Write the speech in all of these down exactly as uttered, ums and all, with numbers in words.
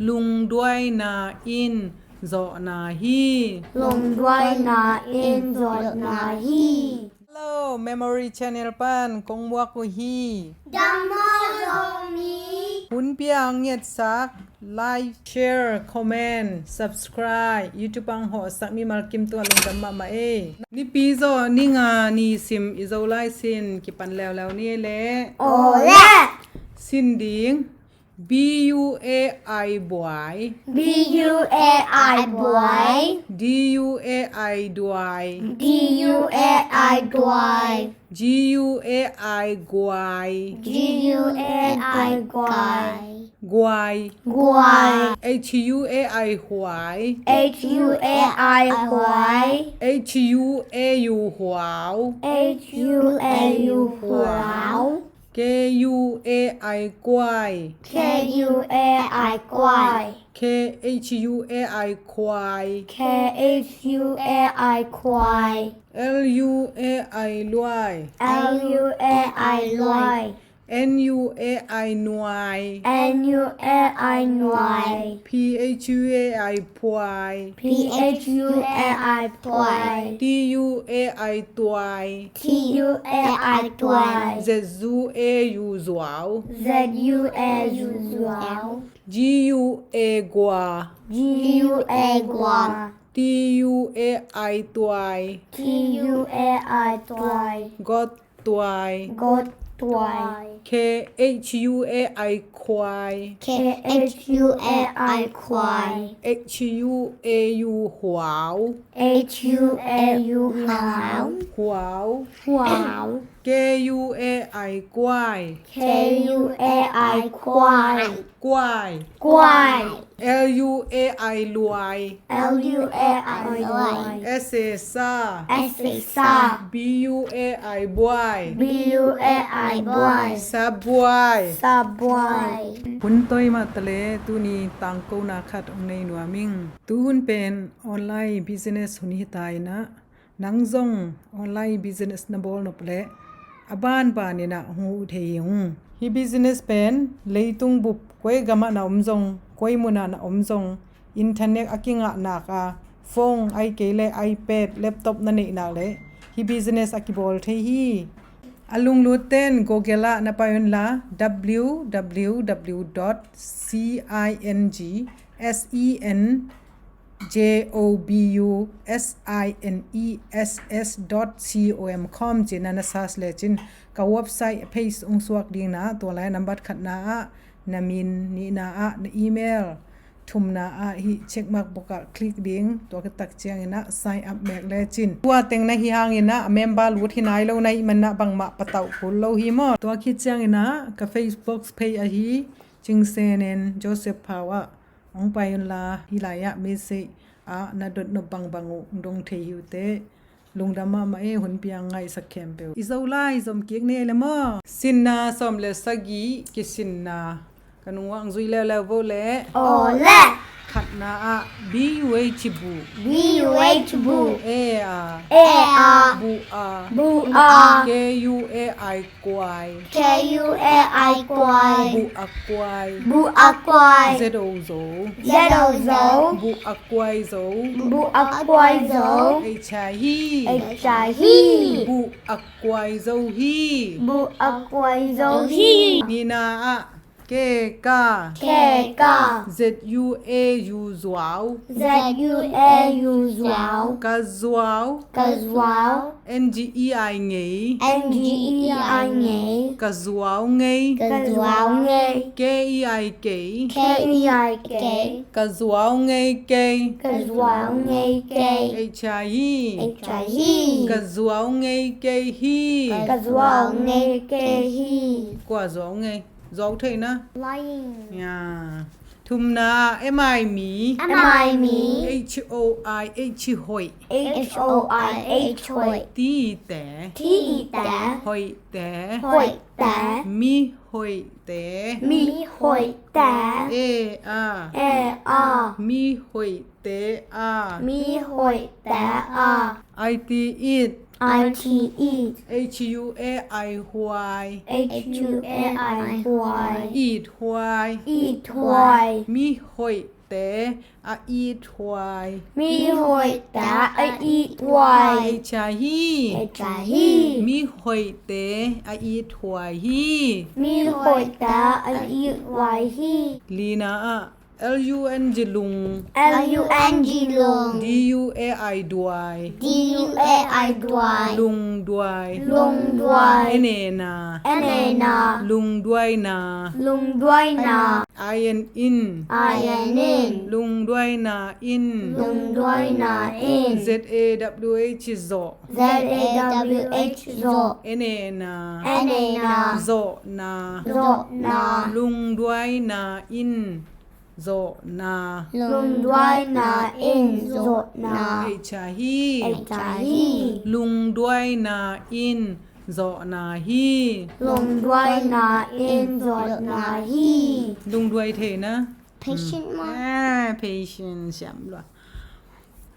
Lungduaina in zawhna hi. Lungduaina in zawhna hi. Hello, Memory Channel pan kong muak uh hi. Dam maw Zomi? Hun piang ngetsak, like, share, comment, subscribe, YouTube ang hawhsak mimal kim tua lungdam mahmah ei. Nipi zawh ni nga ni sim i Zolai sin kipan leuleu ni ei leh. Aw leh. Sin ding. B U A I buai. B U A I buai. D U A I duai. D U A I duai. G U A I guai. G U A I guai. Guai. Guai. H U A I huai. H U A I huai. H U A U huau. H U A U huau. K U A I kuai. K U A I kuai. K H U A I kuai. K H U A I kuai. L U A I luai. L U A I luai. N U A I nuai. N U A I nuai. P H U A I puai. P H U A I puai. T U A I tuai. T U A I tuai. Z U A U zuau. Z U A U zuau. G U A gua. G U A gua. T U A I tuai. T U A I tuai. Got tuai. Got tuai. K H U A I kuai. K H U A I kuai. H U A U huau. H U A U huau. Huau. Huau. K U A I kuai. K U A I kuai. Kuai. Kuai. L U A I luai. L U A I luai. S A sa. S A sa. B U A I buai. B U A I buai. Sap buai. Sap buai. Hun toi mah ta leh tuni tangkona khat hong nei nuam ing. Tu hun pen online business hun hi ta in ah, nang zong online business na bawl nop leh a banban in ah hong huh thei hi ung. Hih business pen leitung bup koi gamah na om zong, koi munah na om zong, internet a kingah nak a, phone ahih kei leh iPad, laptop na neih nak leh hih business a kibawl thei hi. A lunglut ten Google ah na pai un la, W W W dot C I N G S E N J O B U S I N E S S dot com ci-in na search lecin ka website page hong suak ding in ah, tua lai nambat khatna ah na min, nihna ah na email, thumna ah hih checkmark bawk ah click ding, tua khit tak ciangin ah sign up mek lecin. Tua teng na hih hangin ah a member lut hi nai lo na hih manin ah bangmah patauh kul lo hi maw. Tua khit ciangin ah ka Facebook page ahi Cing Sen En Joseph Phau ah hong pai un la, hih lai-ah message ah na dot nop bangbang uh hong dong thei hi uh teh. Lungdam mahmah e, hun piang ngaihsak khempeuh. I Zolai zom kik ni ei le maw. Sinna sawm le sagih kisinna ka nung uang zui leuleu vo le. Aw le. Khatna ah B U H bu. B U H bu. A a. A a. Bu a. Bu a. K U A I kuai. K U A I kuai. Bu a kuai. Bu a kuai. Z o zo. Z o zo. Bu a kuai zo. Bu a kuai zo. H i hi. H i hi. Bu a kuai zo hi. Bu a kuai zo hi. Nihna ah K ka. K ka. Z U A U zuau. Z U A U zuau. Ka zuau. Ka zuau. N G E I ngei. N G E I ngei. Ka zuau ngei. Ka zuau ngei. K E I kei. K E I kei. Ka zuau ngei kei. Ka zuau ngei kei. H i hi. H i hi. Ka zuau ngei kei hi. Ka zuau ngei kei hi. Kua zuau ngei? Zuau thei na. Lying. Ya. Thumna, M I mi. M I mi. H O I H hoih. H O I H hoih. T i te. T i te. Hoih te. Hoih te. Mi hoih te. Mi hoih te. A a. A a. Mi hoih te a. Mi hoih te a. I T it. I T, eat. H U A I, huai. H U A I, huai. Eat, huai. Eat, huai. Mi hoihte a it huai. Mi hoihte a it huai. H I, hi. H I, hi. Mi hoihte a it huai hi. Mi hoihte a it huai hi. Lina ah, L U N G, lung. L U N G, lung. D U A I, duai. D U A I, duai. Lungduai. Lungduai. N A, na. N A, na. Lungduaina. Lungduaina. I N, in. I N, in. Lungduaina in. Lungduaina in. Z A W H, zawh. Z A W H, zawh. N A, na. N A, na. Zawhna. Zawhna. Lungduaina in. Zawhna. Lungduaina in, zawhna. H I, hi. H I, hi. Lungduaina in zawhna hi. Lungduaina in zawhna hi. Lungduai theihna. Patient maw? Ah, patient, siam lua.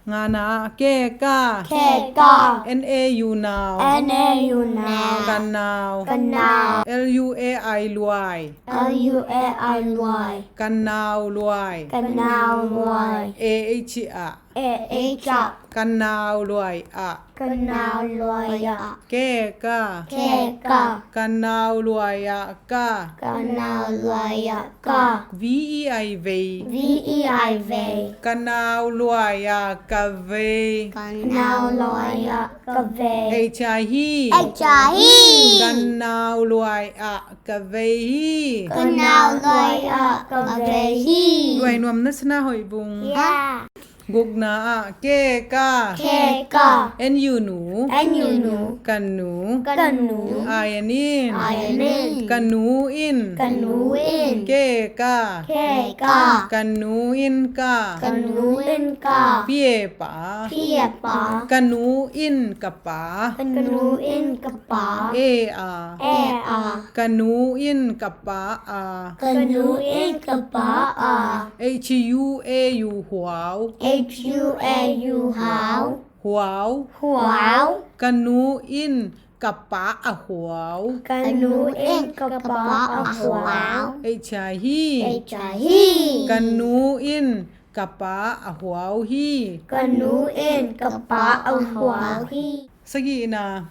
Ngana ah, ke, ka. Ke, ka. N A U, nau. N A U, nau. Ka nau. Ka nau. L U A I, luai. L U A I, luai. Ka nau luai. Ka nau luai. A H, ah. A H, ah. Ka nau luai ah. Ka nau luai ah. Ke, ka. Ke, ka. Ka nau luai ah ka. Ka nau luai ah ka. V E I, vei. V E I, vei. Ka nau luai ah ka vei. Ka nau luai ah ka vei. H I, hi. H I, hi. Ka nau luai ah ka vei hi. Ka nau luai ah ka vei hi. Luai nuam na sana hoih vung. Yeah. Gukna ah, ke, ka. Ke, ka. N U, nu. N U, nu. Ka nu. Ka nu. I N, in. I N, in. Ka nu in. Ka nu in. Ke, ka. Ke, ka. Ka nu in ka. Ka nu in ka. P A, pa. P A, pa. Ka nu in ka pa. Ka nu in ka pa. A, a. A, a. Ka nu in ka pa a. Ka nu in ka pa a. H U A U, huau. H U A U, huau. Huau. Huau. Ka nu in ka pa a huau. Ka nu in ka pa a huau. H I, hi. H I, hi. Ka nu in ka pa a huau hi. Ka nu in ka pa a huau hi. Sagihna,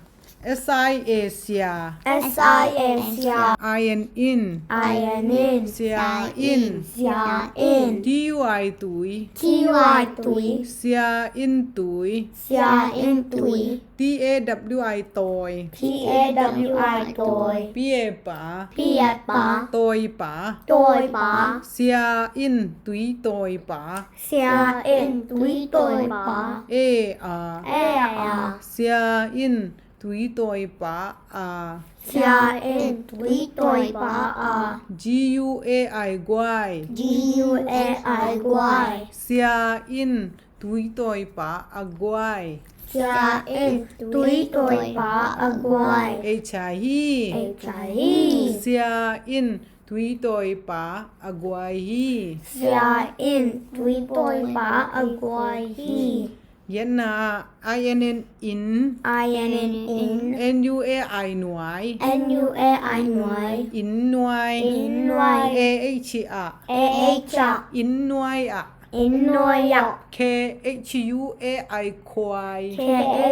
S I A, sia. S I A, sia. I N, in. I N, in. Sia in. Sia in. T U I, tui. T U I, tui. Sia in tui. Sia in tui. T A W I, tawi. T A W I, tawi. P A, pa. P A, pa. Tawipa. Tawipa. Sia in tui tawipa. Sia in tui tawipa. A, a. A, a. Sia in tui tawipa a. Sia in tui tawipa a. G U A I, guai. G U A I, guai. Sia in tui tawipa a guai. Sia in tui tawipa a guai. H I, hi. H I, hi. Sia in tui tawipa a guai hi. Sia in tui tawipa a guai hi. Giatna ah, I N N, in. I N N, in. N U A I, nuai. N U A I, nuai. Inn nuai. Inn nuai. A H, ah. A H, ah. Inn nuai ah. Inn nuai ah. K H U A I, khuai. K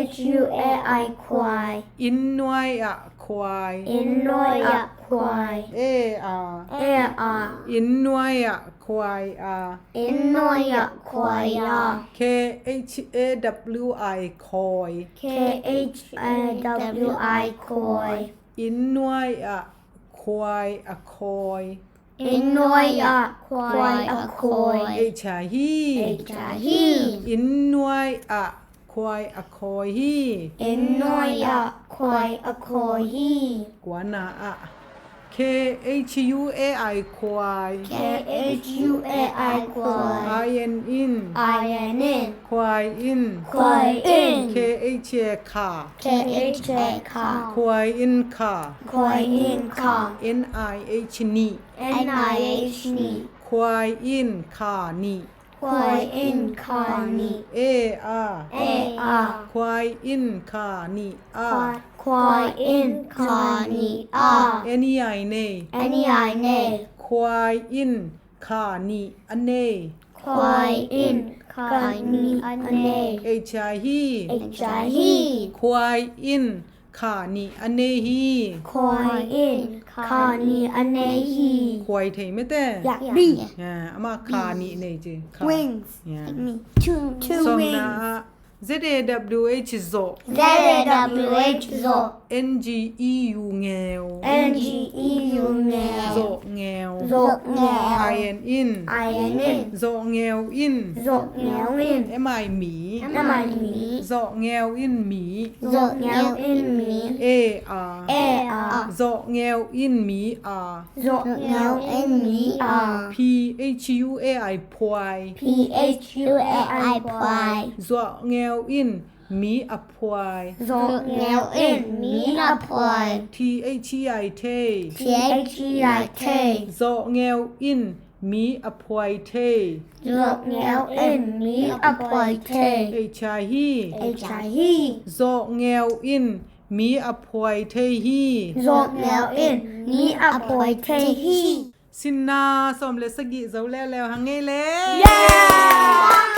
H U A I, khuai. Inn nuai ah khuai. Inn nuai ah khuai. A, a. A, a. Inn nuai ah khuai a. Inn nuai ah khuai a. K H A W I, khawi. K H A W I, khawi. Inn nuai ah khuai a khawi. Inn nuai ah khuai a khawi. H I, hi. H I, hi. Inn nuai ah khuai a khawi hi. Inn nuai ah khuai a khawi hi. Kuana ah, K H U A I, khuai. K H U A I, khuai. I N N, in. I N N, in. Khuai in. Khuai in. K H A, kha. K H A, kha. Khuai in kha. Khuai in kha. N I H, nih. N I H, nih. Khuai in kha nih. Khuai in kha nih. E a. E a. Khuai in kha nih a. Khuai, khuai in kha nih a. N e i nei. N e i nei. Khuai in kha nih a nei. Khuai in kha nih a nei. H i hi. H i hi. Khuai in kha nih a nei hi. Khuai in kha nih a nei hi. Khuai thei mete. Yak bi. Ya, ama kha nih nei ci. Kha. Wings. Ya. Two, two wings. Sawmna ah Z A W H zawh. Z A W H zawh. N G E U ngeu. N G E U ngeu. Zawh ngeu. Zawh ngeu. I N in. I N in. Zawh ngeu in. Zawh ngeu in. M I mi. M I mi. Zawh ngeu in mi. Zawh ngeu in mi. A a. A a. Zawh ngeu in mi a. Zawh ngeu in mi a. P H U A I phuai. P H U A I phuai. Zawh ngeu in mi a phuai. Zawh ngeu in mi a phuai. T H E I thei. T H E I thei. Zawh ngeu in mi a phuai thei. Zawh ngeu in mi a phuai thei. H i hi. H i hi. Zawh ngeu in mi a phuai thei hi. Zawh ngeu in mi a phuai thei hi. Sinna sawm le sagih zo leuleu hang ei le. Yeah!